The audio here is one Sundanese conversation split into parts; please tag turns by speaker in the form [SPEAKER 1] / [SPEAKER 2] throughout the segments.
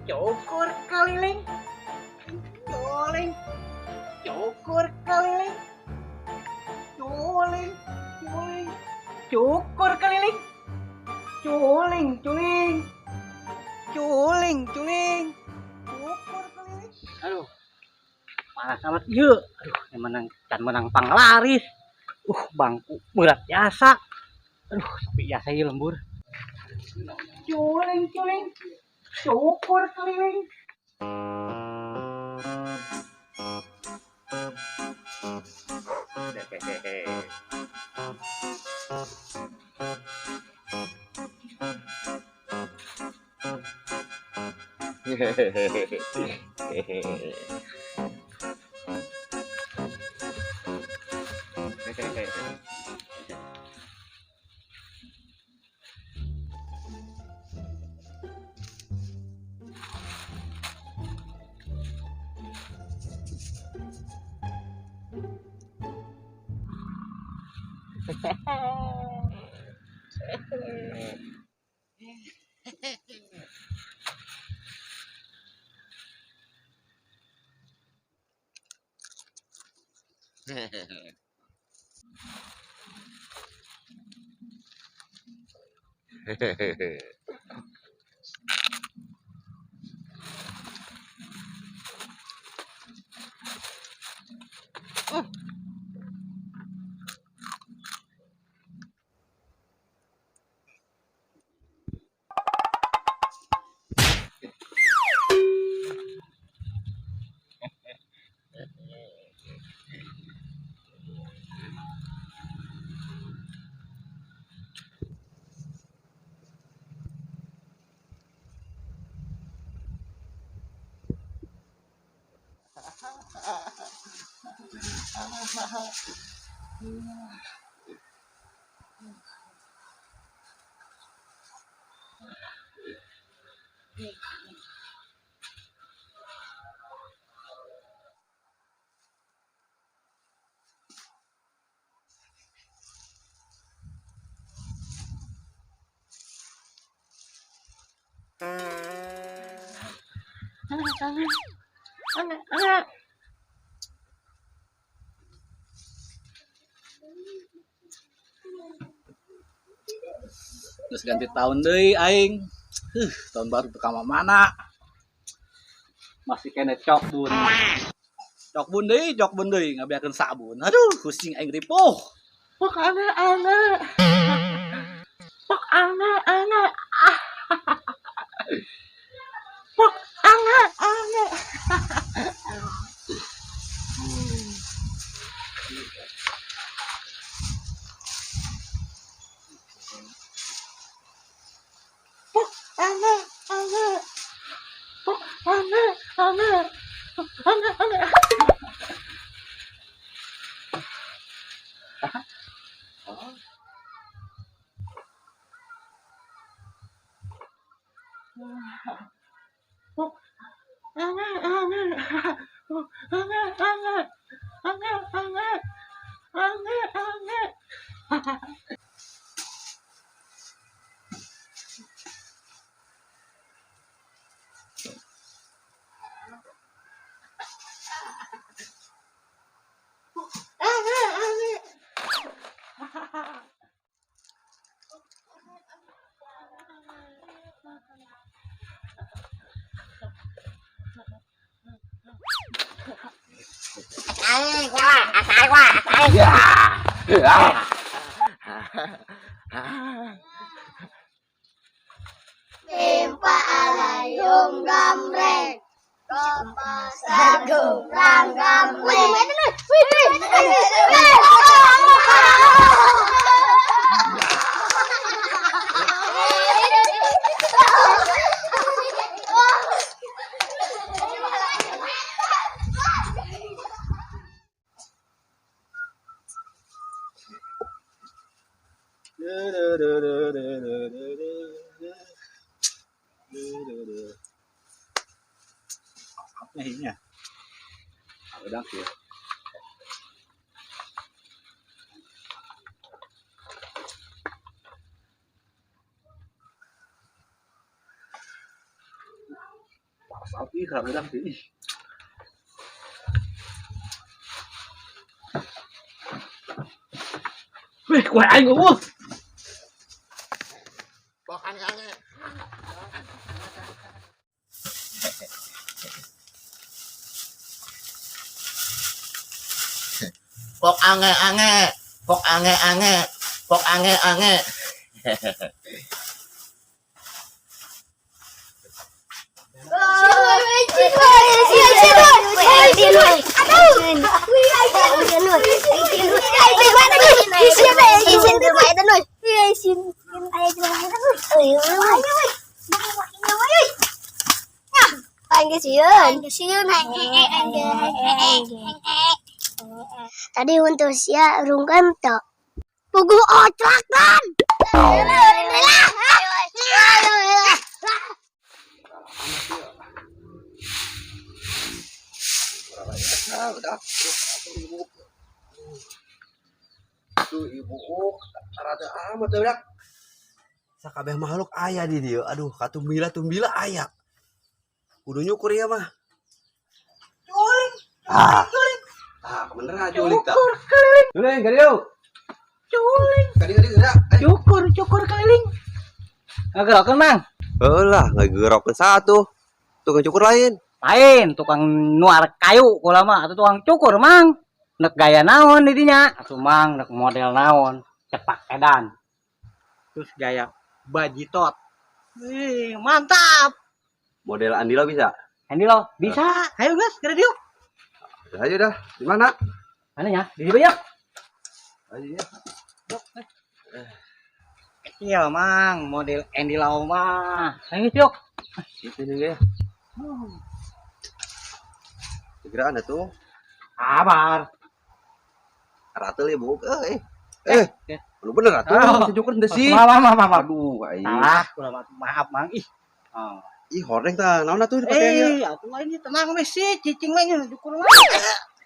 [SPEAKER 1] Cukur keliling. Culing. Cukur keliling. Culing, culing. Cukur keliling. Culing, culing. Culing, culing. Cukur keliling. Aduh. Panas amat ieu. Aduh, menang can menang panglaris. Bangku berat jasa. Aduh, sepi jasa ieu lembur. Culing, culing. Cukur keliling.
[SPEAKER 2] Hehehe.
[SPEAKER 3] Terus ganti tahun deui aing. Tahun baru teu ka mana.
[SPEAKER 1] Masih kena cok bun.
[SPEAKER 3] Cok bun deui ngabeakeun sabun. Aduh, pusing aing ripuh.
[SPEAKER 1] Pok ana. Pok ana ana. Pok ana ana. Pok ana ana. Pok ana ana. Ana ana. Pok ana ana. Pok ana ana. Ana ana. Ana ana. Ana ana.
[SPEAKER 4] Timpa alayum gambreng, sagung rang gambreng.
[SPEAKER 3] Asapnya. Udah sih. Tapi kurang sih. Ih. Wih, kue aing eueuh.
[SPEAKER 1] Bok ange-ange. Bok ange-ange. Bok ange-ange. Bok ange-ange.
[SPEAKER 4] Tadi untuk sia rungkan tok. Pugu oclak kan.
[SPEAKER 2] Udah. Tuh ibu rada amat ya budak. Sakabeh makhluk aya di dieu. Aduh, katumbila tumbila aya. Kudu nyukur ya mah. Culing. Ah. Ah, bener juling tah. Culing, ka dieu.
[SPEAKER 3] Culing.
[SPEAKER 2] Ka dieu dieu.
[SPEAKER 3] Cukur, cukur keliling. Ngagerokeun, Mang.
[SPEAKER 2] Heuh lah, ngagerokeun satu. Tukang cukur lain.
[SPEAKER 3] Lain tukang nuar kayu kula mah atau tukang cukur, Mang. Nek gaya naon di dinya? Atuh Mang, nek model naon? Cepak edan. Terus gaya bajitot. Wih, mantap.
[SPEAKER 2] Model Andilo bisa?
[SPEAKER 3] Andy lo, bisa. Ayo guys, ke diuk.
[SPEAKER 2] Ayo dah. Di mana?
[SPEAKER 3] Mana ya? Di dieu ya.
[SPEAKER 2] Ayo ya.
[SPEAKER 3] Kecil, Mang, model Andy Lau mah. Ayo yuk.
[SPEAKER 2] Itu nih ya. Segera anda tuh.
[SPEAKER 3] Kabar.
[SPEAKER 2] Rata ya bu. Eh. Eh. Lu bener atuh.
[SPEAKER 3] Oh.
[SPEAKER 2] Cukur henteu sih.
[SPEAKER 3] Maaf, maaf, maaf, maaf.
[SPEAKER 2] Aduh, aing.
[SPEAKER 3] Salah, kula mah. Maaf, Mang. Ih. Oh.
[SPEAKER 2] Ih, horeng tah. Naon atuh dipake ya?
[SPEAKER 3] Eh, atuh lain ieu tenang we sih, cicing we nya cukur mah.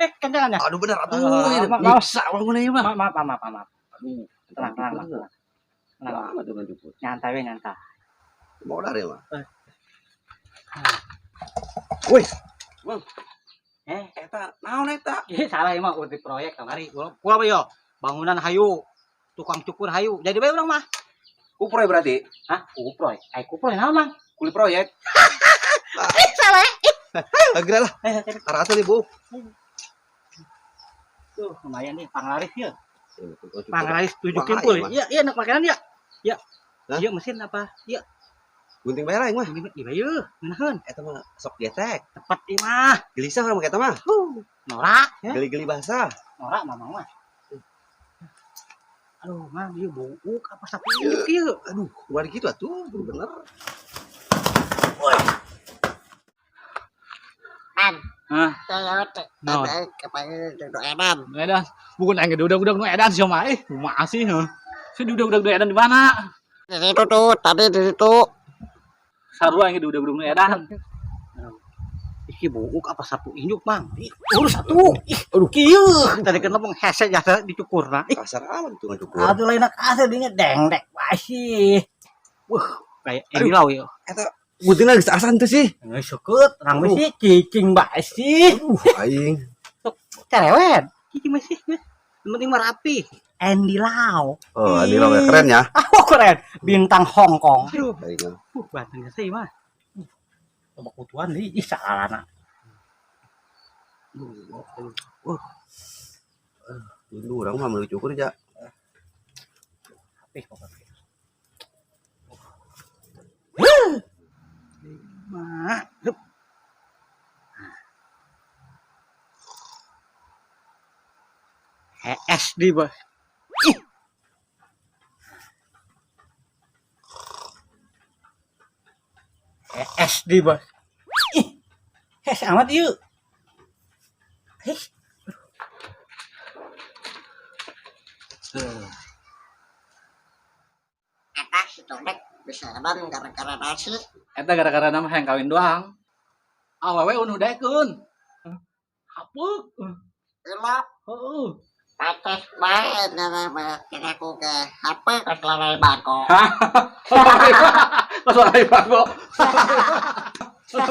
[SPEAKER 3] Eh, kencangan ya?
[SPEAKER 2] Aduh bener atuh.
[SPEAKER 3] Ah, maaf, maaf.
[SPEAKER 2] Nyiksa bangun ieu mah.
[SPEAKER 3] Maaf, maaf, maaf, maaf.
[SPEAKER 2] Aduh,
[SPEAKER 3] Tenang, tenang, tenang. Tenang.
[SPEAKER 2] Lama tuh kan cukur.
[SPEAKER 3] Nyantai we, nyantai.
[SPEAKER 2] Mau dari mah.
[SPEAKER 3] Eh.
[SPEAKER 2] Woi, Bang,
[SPEAKER 3] Eh,
[SPEAKER 2] eta naon eta?
[SPEAKER 3] ih, salah ieu mah urut proyek kamari. Kula kula mah yo, bangunan hayu, tukang cukur hayu. Jadi bae urang mah.
[SPEAKER 2] Kuproy berarti?
[SPEAKER 3] Hah, kuproy. Ai kuproy naon, Mang?
[SPEAKER 2] Kuli proyek.
[SPEAKER 3] Eh, salah.
[SPEAKER 2] Geura lah.
[SPEAKER 3] Eh, eh,
[SPEAKER 2] Arah atuh Bu.
[SPEAKER 3] Tuh, lumayan nih panglaris ya.
[SPEAKER 2] Cukur.
[SPEAKER 3] Panglaris 7
[SPEAKER 2] Wah,
[SPEAKER 3] kimpul.
[SPEAKER 2] iya, Mang.
[SPEAKER 3] Iya, iya nak makanan ya. Iya.
[SPEAKER 2] Hah?
[SPEAKER 3] Iya mesin apa? Iya,
[SPEAKER 2] Gunting bayar aing mah.
[SPEAKER 3] iya ieu, ngeunaheun.
[SPEAKER 2] Eta mah sok getek.
[SPEAKER 3] Cepet ieu mah.
[SPEAKER 2] Gelisah urang make eta mah.
[SPEAKER 3] Norak ya.
[SPEAKER 2] Geli-geli basah.
[SPEAKER 3] Norak mamang mah. Aduh, Mang, ieu buuk apa sapu ieu?
[SPEAKER 2] Aduh, kumaha kitu atuh, bener.
[SPEAKER 3] Hah,
[SPEAKER 4] Naon?
[SPEAKER 3] nu edan. Bukan aing udah nu edan sia mah. Eh, kumaha sih heuh. Si udah nu edan di mana?
[SPEAKER 1] Di situ tuh, tadi di situ.
[SPEAKER 3] Sarua aing udah nu edan. Iki buuk apa sapu induk, Mang? Ih, urus atuh. Ih, aduh kieu. Tadi kan ngomong hese jasa dicukurna. Ih,
[SPEAKER 2] Kasar amat tuh cukur.
[SPEAKER 3] aduh lain kasar dinya dengdek wae sih. Wah, kayak Andy Lau ya.
[SPEAKER 2] Eta guntingna geus asan teu sih.
[SPEAKER 3] Geus seukeut, rang we sih cicing bae sih.
[SPEAKER 2] Aduh, aing.
[SPEAKER 3] Cerewet. Cicing bae sih. Yang penting mah rapi. Andy Lau.
[SPEAKER 2] Oh, Andi Lau keren ya.
[SPEAKER 3] Ah, keren. Bintang Hong Kong. Aduh,
[SPEAKER 2] Aing mah.
[SPEAKER 3] batang sih mah. Loba kutuan deui, ih salana.
[SPEAKER 2] Dulu urang mah meuli cukur ja.
[SPEAKER 3] Rapi pokoknya. Lima. Hup. SD, Bos. Ih. SD, Bos. Ih. Hes amat ieu. Ih.
[SPEAKER 1] Eta si Tobek bisa edan gara-gara nasi.
[SPEAKER 3] Eta gara-gara nama hayang kawin doang. Awewe unu daekeun. Hapeuk.
[SPEAKER 1] Ilok,
[SPEAKER 3] Heeh.
[SPEAKER 1] pates bae nana mah kira ku ke HP ke lalai bako.
[SPEAKER 3] Pas lalai bako. Ayo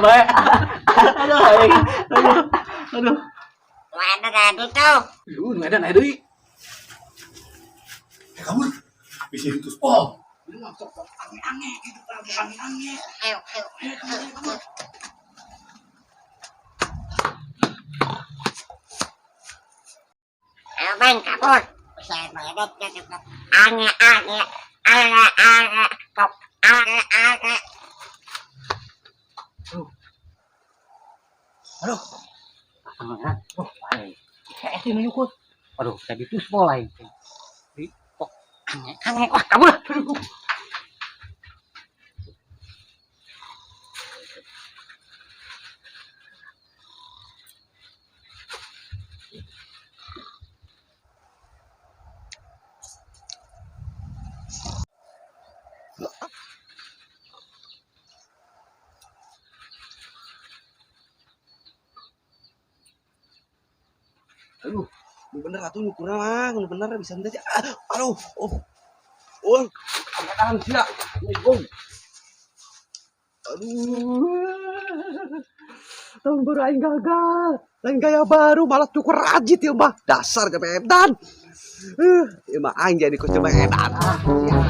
[SPEAKER 3] bae. Aduh, aing. Aduh. Aduh.
[SPEAKER 1] Mana tadi tuh?
[SPEAKER 2] Lu nu edan aya deui.
[SPEAKER 5] Eh, kabur. Bisa ditus pol.
[SPEAKER 1] Ayo, ayo, ayo. Ayo, Bang, kabur. Saya banget ya, ange, ange, ange, ange, kok, ange, ange.
[SPEAKER 2] Aduh,
[SPEAKER 3] Oh, aing. Kayak sih nyukur. Aduh, jadi tuspol aing. Di kok aneh aneh wah kabur. Aduh.
[SPEAKER 2] Aduh, nu bener atuh nyukurna mah, nu bener bisa henteu sih. Ah, aduh, oh. Oh, edan sia. Oh. Aduh. Tahun baru aing gagal. Lain gaya baru malah cukur rajit ya mah. Dasar ke edan. Ieu mah aing jadi kos coba edan. Ah, siap.